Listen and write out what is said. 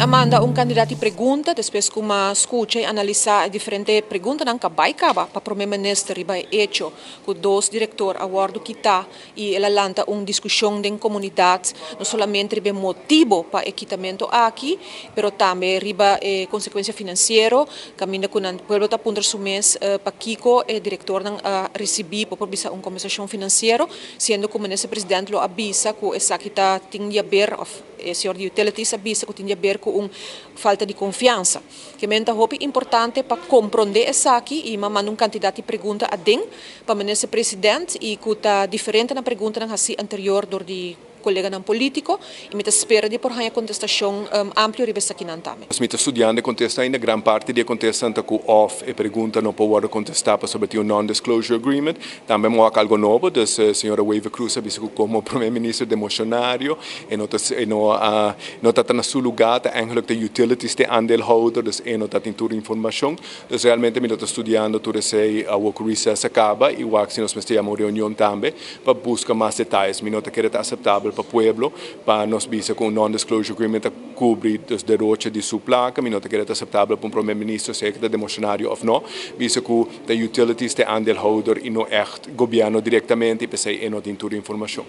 Mi a manda un kantidat di pregunta despues ku m'a skucha i analisá e diferente preguntanan ku a bai kaba pa Prome Minister riba e echo ku dos direktor a wòrdu kitá i el a lanta un diskushon den komunidat no solamente riba e motibo pa e kitamentu aki pero tambe riba e konsekuensia finansiero kaminda ku nan pueblo ta puntra su mes pakiko e direktornan a risibí por por bisa un kompensashon finansiero siendo ku Minister President lo a bisa ku esaki ta tin di haber òf e señor di Utilities a bisa ku tin di haber ku un falta di konfiansa. Ke men ta hopi importante pa komprondé esaki i m'a manda un kantidat di pregunta aden pa Minister President i ku ta diferente na preguntanan hasí anterior dor di koleganan polítiko i mi ta spera di por haña kontestashon amplio riba esakinan tambe. Mi ta studiando e kontesta ainda. Gran parti di e kontestanan ta ku òf e pregunta no por wòrdu kontestá pasobra tin un non-disclosure agreement. Tambe mi wak algo nobo, dus señora Wever Croes a bisa ku komo Prome Minister democionario e no ta e no a no ta ta na su lugar, ta eigenlijk ta utilities t'e aandeelhouder, dus e no ta tin tur informacion. Dus realmente mi lo ta studiando tur esey awor ku recess a caba y wak si nos mester yama un reunion tambe pa busca mas detayes. Mi no ta kere ta aceptabel pa pueblo pa nos bisa ku un non-disclosure agreement ta cubri dus deroche di su placa. Mi no ta kere ta aceptabel pa un Prome Minister, sea ku ta democionario of no, bisa ku ta utilities t'e aandeelhouder y no echt gobierno directamente y p'esey e no tin tur informacion.